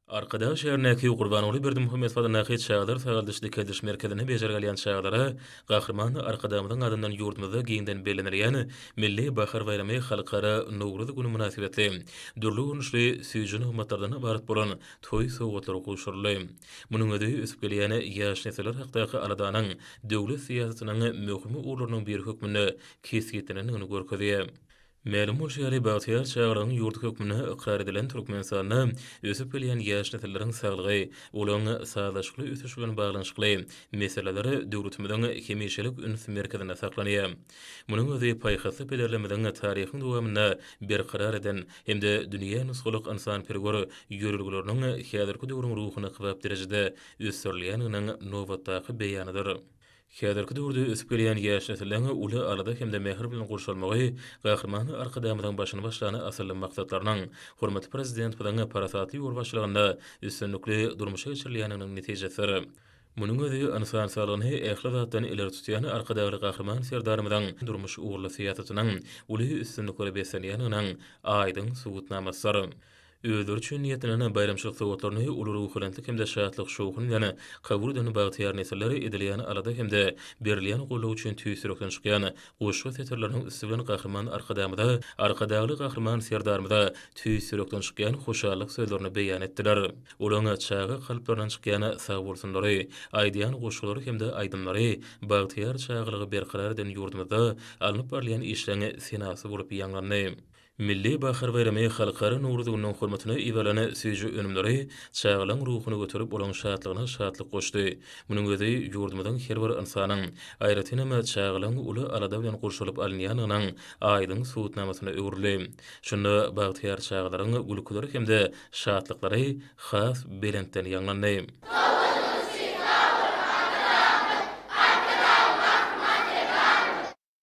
Arkadag şäherindäki Gurbanguly Berdimuhamedow adyndaky çagalar sagaldyş-dikeldiş merkezinde bejergi alýan çagalara Gahryman Arkadagymyzyň adyndan ýurdumyzda giňden bellenilýän Milli bahar baýramy Halkara Nowruz güni mynasybetli dürli görnüşli süýji nygmatlardan ybarat bolan toý sowgatlary gowşuryldy. Munuň özi ösüp gelýän ýaş nesiller hakdaky aladanyň döwlet syýasatynyň möhüm ugurlarynyň biri hökmünde kesgitlenendigini görkezýär. Mälim bolşy ýaly, bagtyýar çagalygyň ýurdy hökmünde ykrar edilen Türkmenistanda ösüp gelýän ýaş nesilleriň saglygy, olaryň sazlaşykly ösüşi bilen baglanyşykly meseleler döwletimiziň hemişelik üns merkezinde saklanýar. Munuň özi paýhasly pederlerimiziň taryhyň dowamynda berkarar eden hem-de dünýä nusgalyk ynsanperwer ýörelgeleriniň häzirki döwrüň ruhuna kybap derejede ösdürilýändiginiň nobatdaky beýanydyr. Häzirki döwürde ösüp gelýän ýaş nesliň uly alada hem-de mähir bilen gurşalmagy Gahryman Arkadagymyzyň başyny başlan asylly maksatlarynyň hormatly Prezidentimiziň parasatly ýolbaşçylygynda üstünlikli durmuşa geçirilýändiginiň netijesidir. Munuň özi ynsan saglygyny ähli zatdan ileri tutýan Arkadagly Gahryman Serdarymyzyň durmuş ugurly syýasatynyň uly üstünliklere beslenýändiginiň aýdyň subutnamasydyr. Özleri üçin niýetlenen baýramçylyk sowgatlaryny uly ruhubelentlik hem-de şatlyk-şowhun bilen kabul eden bagtyýar nesiller edilýän alada hem-de berilýän goldaw üçin tüýs ýürekden çykýan goşgy setirleriniň üsti bilen Gahryman Arkadagymyza, Arkadagly Gahryman Serdarymyza tüýs ýürekden çykýan hoşallyk sözlerini beýan etdiler. Olaň çaga kalplaryndan çykýan sagbolsunlary, aýdýan goşgulary hem-de aýdymlary bagtyýar çagalygy berkarar eden ýurdumyzda alnyp barylýan işleň senasy bolup ýaňlandy. Milli bahar baýramy Halkara Nowruz gününiň hormatyna iberilen süýji önümleri çagalaň ruhuny göterip, olaň şatlygyna şatlyk goşdy. Munuň özi ýurdumyzyň her bir ynsanyň, aýratynam, çagalaň uly alada bilen gurşalyp alynýandygynyň aýdyň subutnamasyna öwrüldi. Şunda bagtyýar çagalaryň gülküleri hem-de şatlyklary has belentden ýaňlandy.